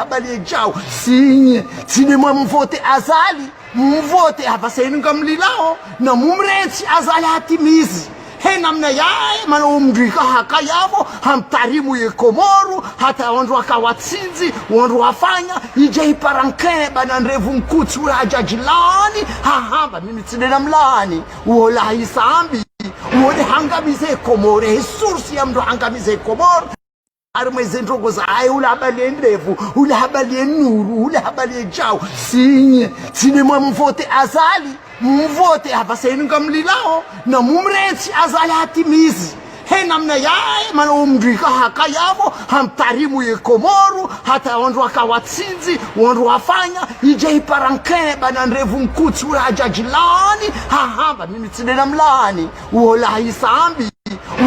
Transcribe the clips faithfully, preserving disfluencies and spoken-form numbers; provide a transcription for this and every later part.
habari yedjao. Sinye, tsi nde mwa mvote Azali, mvote hapvasa inu ngamlilao, na mumrentsi Azali hatimizi. He namna yaye, mana umdru ika haka yapvo, hamtwarimu ye Komoro, hata wandru waka watsindzi, wandru wafanya, idja ipara nkeba na ndrevu nkutsi ula hadja djilani, hahamba, mimi tsi nde namlani, uwo la hisambi, uwo nde hangamize Komoro, he source ya mndru hangamize Komoro. Harimwa ze ndrongo zahahe, ula habari ye ndrevu, ula habari ye nuru, ula habari yedjao. Sinye, tsi nde mwa mvote Azali, mvote hapvasa inu ngamlilao, na mumrentsi Azali hatimizi. He namna yaye, mana umdru ika haka yapvo, hamtwarimu ye Komoro, hata wandru waka watsindzi, wandru wafanya, idja ipara nkeba na ndrevu nkutsi ula hadja djilani, hahamba, mimi tsi nde namlani, uwo la hisambi.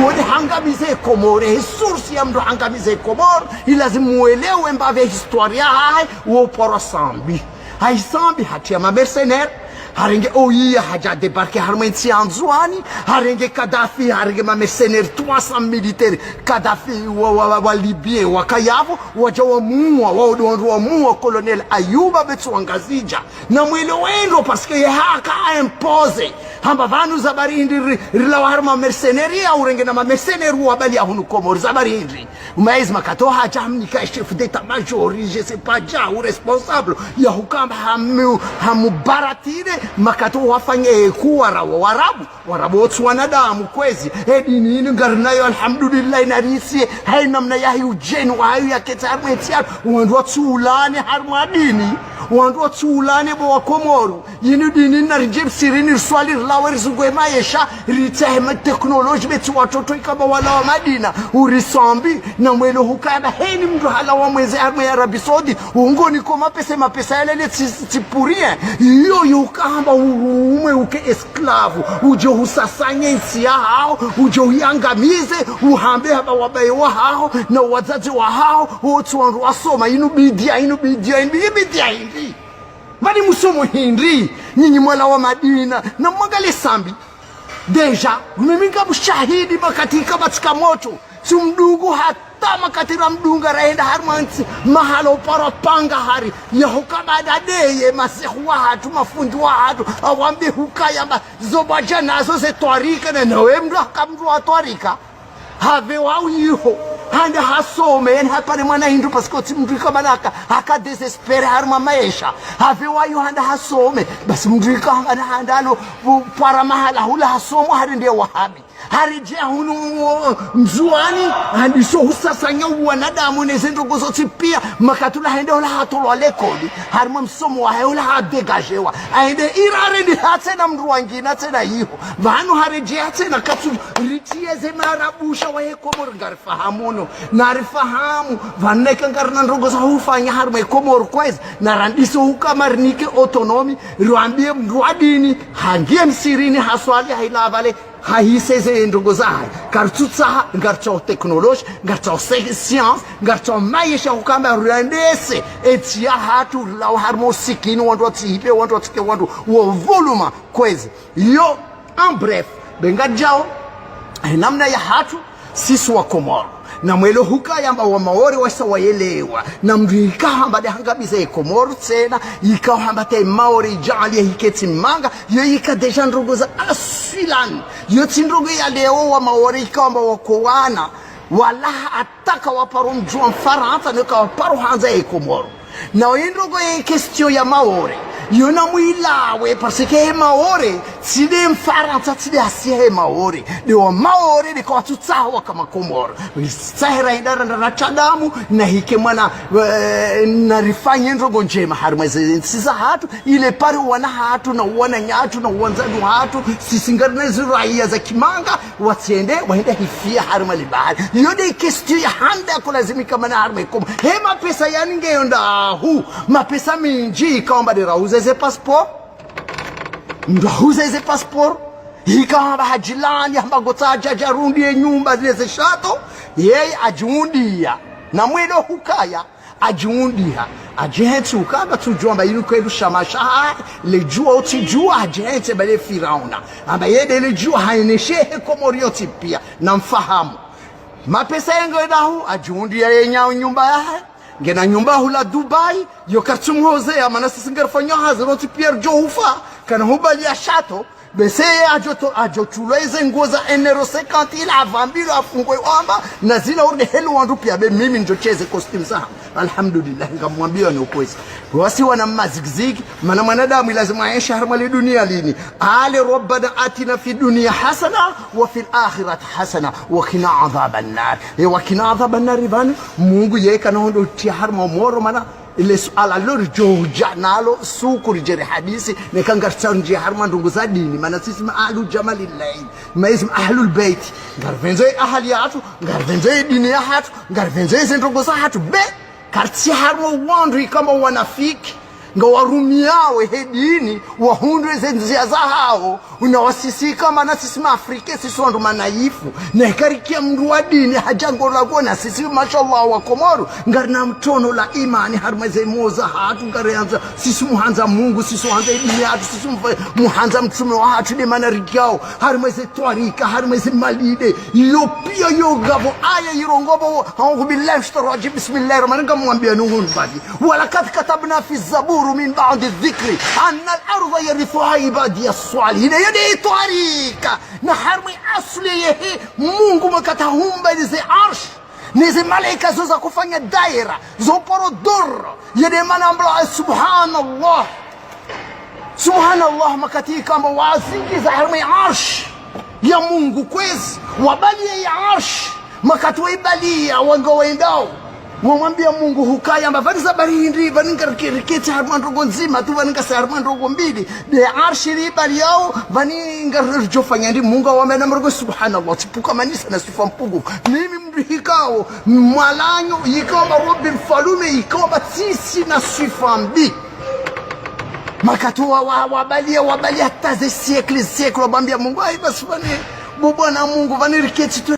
Uwo nde hangamize Komoro, he source ya mndru hangamize Komoro, ilazimu muelewe mbapvi histoire yahahe, uwo paro sambi. Hahisambi hatria ma mercenaires, harenge oia hadja débarquer harimwa ntsi ya Ndzuani, harenge Kadhafi, harenge ma mercenaires trois cents militaires, Kadhafi wa, wa, wa, wa Libye, waka yapvo, wadja wamuwa, wao nde wandru wamuwa, Colonel Ayouba Betsu wa Ngazidja. Na mwelewe ndro, parce que ye haka a imposer. Hamba pvanu za habari hindri ri-, rilawa harimwa mercenaires ya urenge na ma mercenaires wa habari ya hunu Komoro za habari hindri. Umayezi makati wo hadja hamnika chef d'état-major, je sais pas dja, u responsable, ya hukamba hamu, hamubaratire, makati wo wafanye kuwa ra wa Warabu. Warabu wotsi wanadamu kwezi. He dini inu ngarinayo, alhamdulillah, na risi, hayi namna yahi udjeni wahayo yaketsi harimwa ntsi ya, wandru watsiulane harimwa dini, wandru watsiulane bo wa Komoro. Yinu dini naridje msirini, riswali, rilawe, rizunguhe maesha, ritsahe ma technologie, betsi watoto ikamba walawa Madina, urisambi, na mwelewe hukaya heni mndru halawa mwezi harimwa ya Arabie Saoudite, ungoni ko mapesa, mapesa yale le tsi, tsi pour rien. Iyo yukamba urumwe uke esclave, udje usasanye ntsi yahaho, udje uyangamize, uhambe hamba wabaye wahaho, na wadzadze wahaho, wotsi wandru wasoma, inu bidia, inu bidia, inu bidia hindri. Mani musomo hindri, nyinyi mwalawa Madina, na mwangaliye sambi. Déjà, mimi ngam shahidi makati ika batsika moto, tsi mdungu hata makati ra mdunga rahenda harimwa ntsi, mahala uparo panga hari, ya hukamba dade ye masehu wahatru, mafundi wahatru, awambe hukaya mba, zo bwadja nazo ze twarika, na nawe mndru haka mndru wa twarika. Have wayo iho, handa hasome, yani hapare mwana hindru, parce que tsi mndru ika mana haka, haka désespéré harimwa maesha. Have wayo handa hasome, basi mndru ika handa, handa alo, u-, para mahala hula hasomo, hari nde wahabi. Hari dje hunu, o, Ndzuani, handiso husasanya wanadamu ne ze ndrongo zotsi pia, makati ula hende hula hatolwa lekoli, harimwa msomo wahe hula ha dégagewa. Ahende irare ni hatsena mndru wangina tsena iho. Pvanu hari dje hatsena katsu ritie ze marabusha wahe Komoro ngarifahamu no. Narifahamu, pvanu neka ngarina ndrongo za hufanya harimwa Komoro kwezi, na randiso hukama rinike autonomie, riwambie mndru wa dini, hangie msirini, haswali, hahilawa pvale, hahise ze ndrongo zahahe. Karitsutsaha, ngaritsaho technologie, ngaritsaho se-, science, ngaritsaho maesha hukamba riendese entsi yahatru, rilawe harimwa usikini, wandru watsihipe, wandru watsike, wandru wa dhuluma, kwezi. Iyo, en bref, be ngaridjao, eh, namna yahatru, sisi wa Komoro. Na mwelewe hukaya mba wa Maore wasa wayelewa. Na mndru ika hamba nde hangamiza ye Komoro tsena, ika hamba te Maore idjali ya hiketsi manga, yo ika déjà ndrongo za aswilan. Yo tsi ndrongo ya leo wa Maore ika hamba wako wana. Walaha ataka waparo mdjuwa Mfarantsa, no ika waparo handza ye Komoro. Na wo indrongo ye question ya Maore. Yo na mwilawe, parce que he Maore, tsi nde Mfarantsa, tsi nde hasiya he Maore. Nde wa Maore, nde kawatsutsaha waka Makomoro. Tsahera hidara nda na shadamu, na hike mwana, eh, na rifanye ndrongo ndjema harimwa ze ntsi zahatru, ile pare wana hatru, na wananya hatru, na wandzani hatru, sisi ngarina ziraya za kimanga, watsende, wahende hifia harimwa libahari. Iyo nde question ya handa ko lazimika mana harimwa Komoro. He mapesa yani ngeyo ndahu. Mapesa mindji ika hamba nde rahuza ze passeport. Mndru ahuza ze passeport. Ika hamba hadjilani, hamba ngotsaha adje arundie nyumba neze shato. Yeye adjihundia. Na mwelewe hukaya. Adjihundia, adjihentsi ukamba tsudjuwa mba inu kweli shama shahahe, le djuwa utsi djuwa, adjihentsi mbale Firauna. Amba yeye nde le djuwa haeneshe he Komori yontsi pia, na mfahamu. Mapesa yengo ndahu, adjihundia ye nya nyumba yahe, Ngena nyumba hula Dubai, yo kartsumhozeya, mana sisi ngarifanyao hazi, rotsi pia ridjo hufa, kana hubali ya shato, bese ye adjo to, adjo tulwa ize nguo za un euro cinquante, ila avambilwa afungwe wamba, na zila urde helu wandru pia, be mimi ndjo sheze costume zaha. Alhamdulillah, ngamwambio ni ukwezi. Wasi wana mazigizigi, mana mwanadamu ilazimu aenshi harumwa le dunia lini. Ale, ربنا آتنا في الدنيا حسنة وفي الآخرة حسنة وقنا عذاب النار. E, وقنا عذاب النار pvanu, Mungu yeka na hondo tia harumwa moro, mana ile suala lo ridjo hudja nalo suku ridjeri hadisi, neka ngaritsaho ndje harumwa ndrongoo za dini, mana sisi ma ahlu jamalillahi, ma ismu ahlul baiti, ngaripvendzo ye ahali yahatru, ngaripvendzo ye dini yahatru, ngaripvendzo ye ze ndrongoo zahatru, be, karitsi harumwa wandru ikao amba wanafiki, ngawarumiao he dini, wahundre ze ndzia zahawo, unawasisika mana sisi ma Afrika, sisi wandru manaifu. Na ikarikia mndru wa dini, hadja ngolaho na sisi, mashallah, wa Komoro, ngarina mtono la imani, harumwa ze moyo zahatru, ngarihandza, sisi muhandza Mungu, sisi muhandza ye dini yahatru, sisi mfa-, muhandza mtrume wahatru, de mana rikiao, harumwa ze twarika, harumwa ze malide, yo pia yo ngapvo aya irongoao, أعوذ بالله من الشيطان الرجيم، بسم الله الرحمن الرحيم, ngamwambia nuhun badi. ولقد كتبنا في الزبور من بعد الذكر أن الأرض يرثها عبادي الصالحون. Yo de twarika, na harumwa asli yehe, Mungu makati humba nize arsh, nize malaika zo za kufanya daira, zo poro doro, yo de mana ambao, subhanallah. Subhanallah, makati ikao amba wazingiza harumwa arsh ya Mungu kwezi, wabalia ya arsh, makati waibalia, wanga wendao, wamwambia Mungu hukaya amba, pvani za bari hindri, pvani ngarike-, riketi harumwa ndrongoo ndzima tu, pvani ngasi harumwa ndrongoo mbili, de arsh ribaliao, pvani ngaridjofanya ndri? Mungu awambe na mrongo, subhanallah, tsipvukamanisa na swifa mpungufu. Mimi mndru ikao, mwalanyo, ikao amba Rabbi mfalume, ikao amba tsisina swifa mbi. Makati wa, wa, wabalia, wabalia hata ze siècle, siècle, wamwambia Mungu, ayi, basi pvani, bo bwana Mungu, pvani riketi tu.